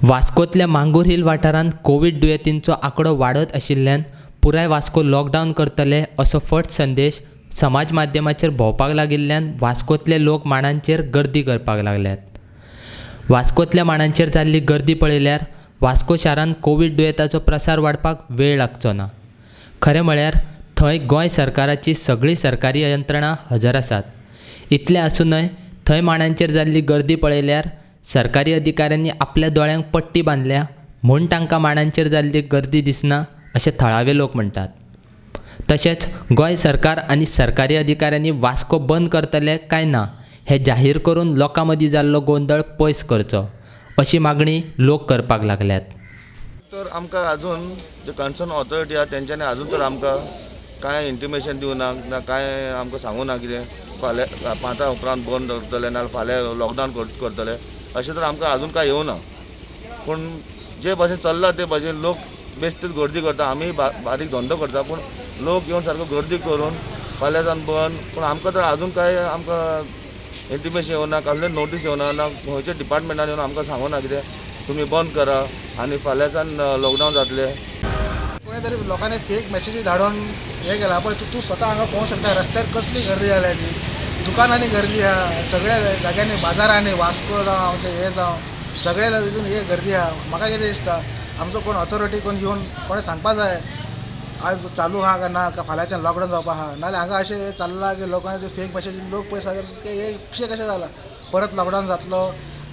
वास्कोतल्या मांगूर hill वाठारांत Covid दुयेंतींचो आंकडो वाडत आशिल्ल्यान पुराय वास्को लॉकडावन करतले असो फट संदेश समाज माध्यमाचेर भोंवपाक लागिल्ल्यान वास्कोतले लोक माणांचेर गर्दी करपाक लागल्यात. वास्कोतल्या माणांचेर जाल्ली गर्दी पळयल्यार वास्को शारांत कोवीड दुयेंताचो प्रसार वाडपाक वेळ लागचो ना. खरें म्हळ्यार थंय गोंय सरकाराची सगळीं सरकारी यंत्रणां हजर आसात. इतलें आसूनय थंय माणांचेर जाल्ली गर्दी पळयल्यार सरकारी अधिकाऱ्यांनी आपल्या दोळ्यांक पट्टी बांदल्या म्हूण तांकां माणांचेर जाल्ली गर्दी दिसना अशें थळावे लोक म्हणटात. तशेंच गोंय सरकार आनी सरकारी अधिकाऱ्यांनी वास्को बंद करतले काय ना हें जाहीर करून लोकां मदीं जाल्लो गोंदळ पयस करचो अशी मागणी लोक करपाक लागल्यात. तर आमकां अजून जे कन्सर्न ऑथॉरिटी आहा तेंच्यांनी अजून तर आमकां कांय इंटिमेशन दिवना ना कांय आमकां सांगू ना कितें फाल्यां 5 उपरांत बंद दवरतले ना फाल्यां लॉकडावन करतले अशें तर आमकां अजून कांय येवना. पूण जे भाशेन चल्ला ते भाशेन लोक बेश्टीच गर्दी करता. आमी बारीक धंदो करता पूण लोक येवन सारको गर्दी करून फाल्यां जावन बंद. पूण आमकां तर अजून कांय आमकां इंटिमेशन येवना, कसलें नोटीस येवना ना खंयच्या डिपार्टमेंटान येवन आमकां सांगूना कितें तुमी बंद करा आनी फाल्यांच्यान लॉकडावन जातलें. कोणी तरी लोकांनी फेक मॅसेजी धाडून हें केलां. पळय तूं स्वता हांगा पळोवंक शकता रस्त्यार कसली गर्दी जाल्या ती, दुकानांनी गर्दी आहा, सगळ्या जाग्यांनी बाजारांनी वास्को जावं आमचें हें जावं सगळ्या हितून हे गर्दी आहा. म्हाका कितें दिसता आमचो कोण ऑथॉरिटी कोण येवन कोणें सांगपा जाय आज चालू आहा काय ना, फाल्यांच्यान लॉकडावन जावपा आहा. नाजाल्यार हांगा अशें चल्लां की लोकांनी ते फेक मॅसेजी लोक पळय सगळे ते हे अशें कशें जालां परत लॉकडावन जातलो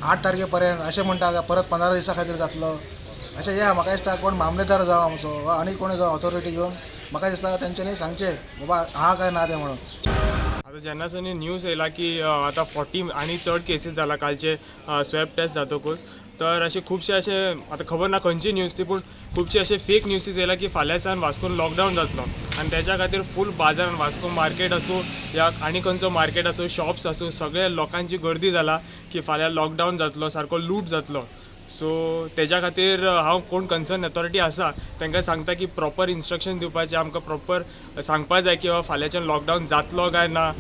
8 तारखे पर्यंत अशें म्हणटा, परत 15 दिसां खातीर जातलो अशें हें. म्हाका दिसता कोण मामलेदार जावं आमचो वा आनी कोण जावं ऑथॉरिटी येवन म्हाका दिसता तेंच्यांनी सांगचें बाबा आहा काय ना तें म्हणून. आतां जेन्नासून न्यूज येयला की आतां 40 आनी चड केसीस जाला कालचे स्वॅब टेस्ट जातकूच, तर अशे खुबशे अशे आतां खबर ना खंयची न्यूज ती, पूण खुबशे अशे फेक न्यूजीस येयला की फाल्यां वास्कोन लॉकडावन जातलो आनी तेच्या खातीर फूल बाजारान वास्को मार्केट आसूं या आनी खंयचो मार्केट आसूं शॉप्स आसूं सगळे लोकांची गर्दी जाला की फाल्यां लॉकडावन जातलो, सारको लूट जातलो. सो तेज्या खातीर हांव कोण कन्सर्न ऑथॉरिटी आसा तांकां सांगता की प्रॉपर इन्स्ट्रक्शन दिवपाचें, आमकां प्रॉपर सांगपा जाय की बाबा फाल्यांच्यान लॉकडावन जातलो काय ना,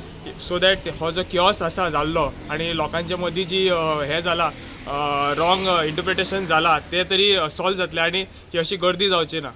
सो that हो जो क्योस आसा जाल्लो आनी लोकांच्या मदीं जी हें जाला रॉंग इंटरप्रिटेशन जाला ते तरी सॉल्व जातलें आनी ही अशी गर्दी जावची ना.